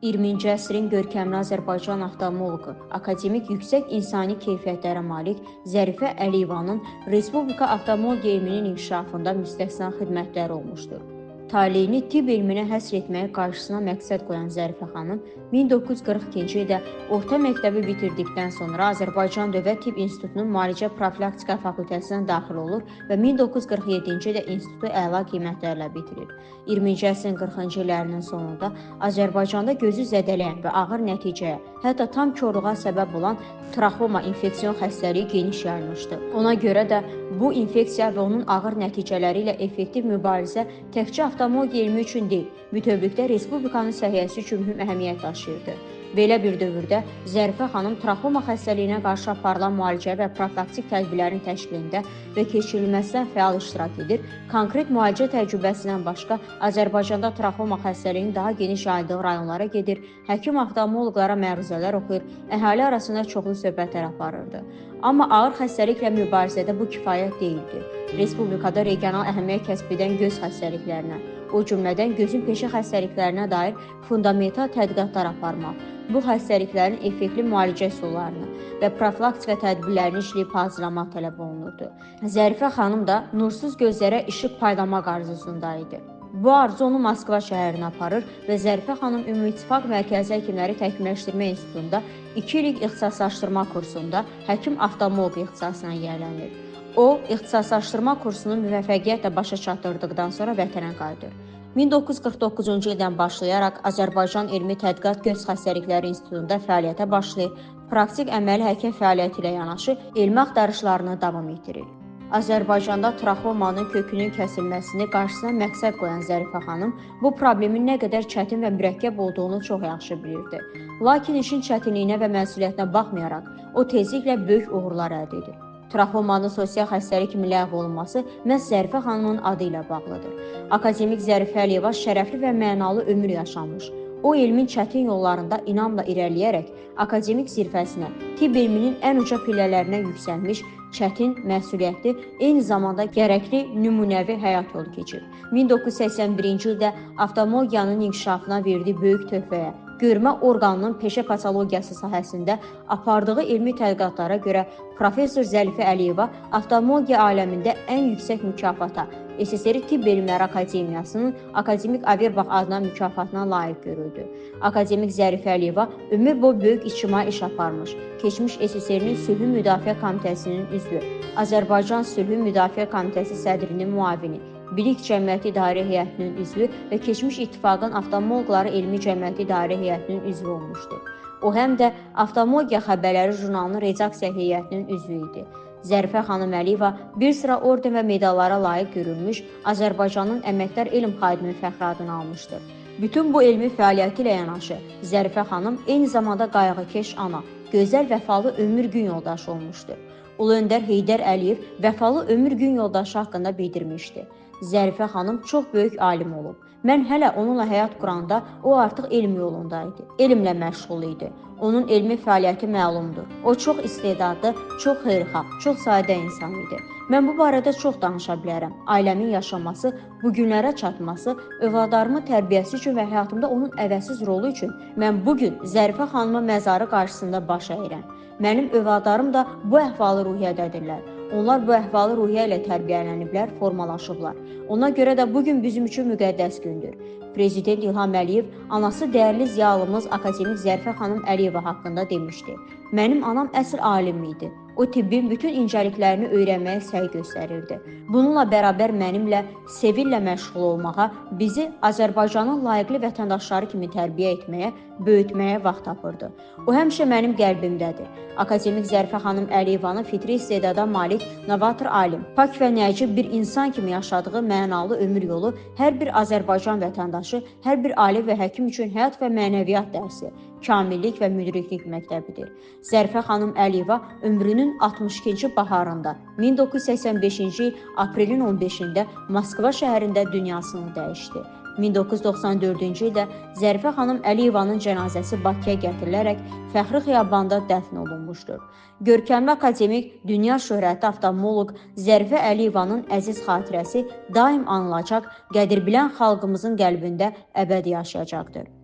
20-ci əsrin görkəmli Azərbaycan oftalmoloqu, akademik yüksək insani keyfiyyətlərə malik Zərifə Əliyevanın Respublika oftalmologiya elminin inkişafında müstəsna xidmətləri olmuşdur. Taleyini tibb elminə həsr etməyi qarşısına məqsəd qoyan Zərifə xanım 1942-ci ildə orta məktəbi bitirdikdən sonra Azərbaycan Dövlət Tibb İnstitutunun Müalicə Profilaktika fakültəsinə daxil olur və 1947-ci ildə institutu əla qiymətlərlə bitirir. 20-ci əsrin 40-cı illərinin sonunda Azərbaycanda gözü zədələyən və ağır nəticəyə, hətta tam korluğa səbəb olan traxoma infeksion xəstəliyi geniş yayılmışdı. Ona görə də bu infeksiya və onun ağır nəticələri ilə effektiv mübarizə təkcə oftalmologiya elmi üçün deyil, bütövlükdə respublikanın səhiyyəsi üçün mühüm əhəmiyyət daşıyırdı. Belə bir dövrdə Zərifə xanım traxoma xəstəliyinə qarşı aparılan müalicə və profilaktik tədbirlərin təşkilində və keçirilməsinə fəal iştirak edir, konkret müalicə təcrübəsindən başqa Azərbaycanda traxoma xəstəliyinin daha geniş yayıldığı rayonlara gedir, həkim oftalmoloqlara məruzələr oxuyur, əhali arasında çoxlu söhbətlər aparırdı. Amma ağır xəstəliklə mübarizədə bu kifayət deyildi. Respublikada regional əhəmiyyət kəsb edən göz xəstəliklərinə, o cümlədən gözün peşə xəstəliklərinə dair fundamental tədqiqatlar aparmaq, bu xəstəliklərin effektli müalicə üsullarını və profilaktika tədbirlərini işləyib hazırlamaq tələb olunurdu. Zərifə xanım da nursuz gözlərə işıq paylamaq arzusunda idi. Bu arzu onu Moskva şəhərinə aparır və Zərifə xanım Ümumi İttifaq Mərkəzi Həkimləri Təkmilləşdirmə İnstitutunda 2 illik ixtisaslaşdırma kursunda həkim oftalmoloq ixtisasına yiyələnir. O, ixtisaslaşdırma kursunu müvəffəqiyyətlə başa çatdırdıqdan sonra vətənə qayıdır. 1949-cu ildən başlayaraq Azərbaycan Elmi Tədqiqat Göz Xəstəlikləri İnstitutunda fəaliyyətə başlayır, praktik əməli həkim fəaliyyəti ilə yanaşı elmi axtarışlarını davam etdirir. Azərbaycanda traxomanın kökünün kəsilməsini qarşısına məqsəd qoyan Zərifə xanım bu problemin nə qədər çətin və mürəkkəb olduğunu çox yaxşı bilirdi. Lakin işin çətinliyinə və məsuliyyətinə baxmayaraq, o tezliklə böyük uğurlar əldə edir. Traxomanın sosial xəstəlik kimi ləğv olunması məhz Zərifə xanımın adı ilə bağlıdır. Akademik Zərifə Əliyeva şərəfli və mənalı ömür yaşamış. O, elmin çətin yollarında inamla irəliləyərək akademik zirvəsinə, tibb elminin ən uca pillələrinə yüksəlmiş, çətin, məsuliyyətli, eyni zamanda gərəkli nümunəvi həyat yolu keçib. 1981-ci ildə oftalmologiyanın inkişafına verdiyi böyük töhfəyə, görmə orqanının peşə patologiyası sahəsində apardığı elmi tədqiqatlara görə professor Zərifə Əliyeva oftalmologiya aləmində ən yüksək mükafata, SSR Tibb Elmləri Akademiyasının Akademik Averbakh adına mükafatına layiq görüldü. Akademik Zərifə Əliyeva ömür boyu böyük ictimai iş aparmış, keçmiş SSR-nin Sülhü Müdafiə Komitəsinin üzvü, Azərbaycan Sülhü Müdafiə Komitəsi sədrinin müavini, Bilik Cəmiyyəti İdarə Heyətinin üzvü və keçmiş İttifaqın Oftalmoloqları Elmi Cəmiyyəti İdarə Heyətinin üzvü olmuşdu. O, həm də Oftalmologiya Xəbərləri jurnalının redaksiya heyətinin üzvü idi. Zərifə xanım Əliyeva bir sıra orden və medallara layiq görülmüş, Azərbaycanın əməkdar elm xadimi fəxri adını almışdır. Bütün bu elmi fəaliyyəti ilə yanaşı, Zərifə xanım eyni zamanda qayğıkeş ana, gözəl vəfalı ömür gün yoldaşı olmuşdur. Ulu öndər Heydər Əliyev vəfalı ömür gün yoldaşı haqqında bildirmişdi. Zərifə xanım çox böyük alim olub. Mən hələ onunla həyat quranda o artıq elm yolunda idi. Elmlə məşğul idi. Onun elmi fəaliyyəti məlumdur. O çox istedadlı, çox xeyirxah, çox sadə insan idi. Mən bu barədə çox danışa bilərəm. Ailəmin yaşaması, bu günlərə çatması, övladlarımın tərbiyəsi üçün və həyatımda onun əvəzsiz rolu üçün mən bu gün Zərifə xanımın məzarı qarşısında baş əyirəm. Mənim övladlarım da bu əhvalı ruhiyyədədirlər. Onlar bu əhvalı ruhiyyə ilə tərbiyələniblər, formalaşıblar. Ona görə də bu gün bizim üçün müqəddəs gündür. Prezident İlham Əliyev anası dəyərli ziyalımız akademik Zərifə xanım Əliyeva haqqında demişdi. Mənim anam əsl alim idi. O tibbin bütün incəliklərini öyrənməyə səy göstərirdi. Bununla bərabər mənimlə, Sevillə məşğul olmağa, bizi Azərbaycanın layiqli vətəndaşları kimi tərbiyə etməyə, böyütməyə vaxt tapırdı. O həmişə mənim qəlbimdədir. Akademik Zərifə xanım Əliyevanın fitri istedada malik, novator alim, pak və nəcib bir insan kimi yaşadığı mənalı ömür yolu hər bir Azərbaycan vətəndaşı, hər bir alim və həkim üçün həyat və mənəviyyat dərsi, kamillik və müdriklik məktəbidir. Zərifə xanım Əliyeva ömrünün 62-ci baharında 1985-ci il aprelin 15-də Moskva şəhərində dünyasını dəyişdi. 1994-cü ildə Zərifə xanım Əliyevanın cənazəsi Bakıya gətirilərək Fəxri Xiyabanda dəfn olunmuşdur. Görkəmli akademik, dünya şöhrətli oftalmoloq Zərifə Əliyevanın əziz xatirəsi daim anılacaq, qədir bilən xalqımızın qəlbində əbədi yaşayacaqdır.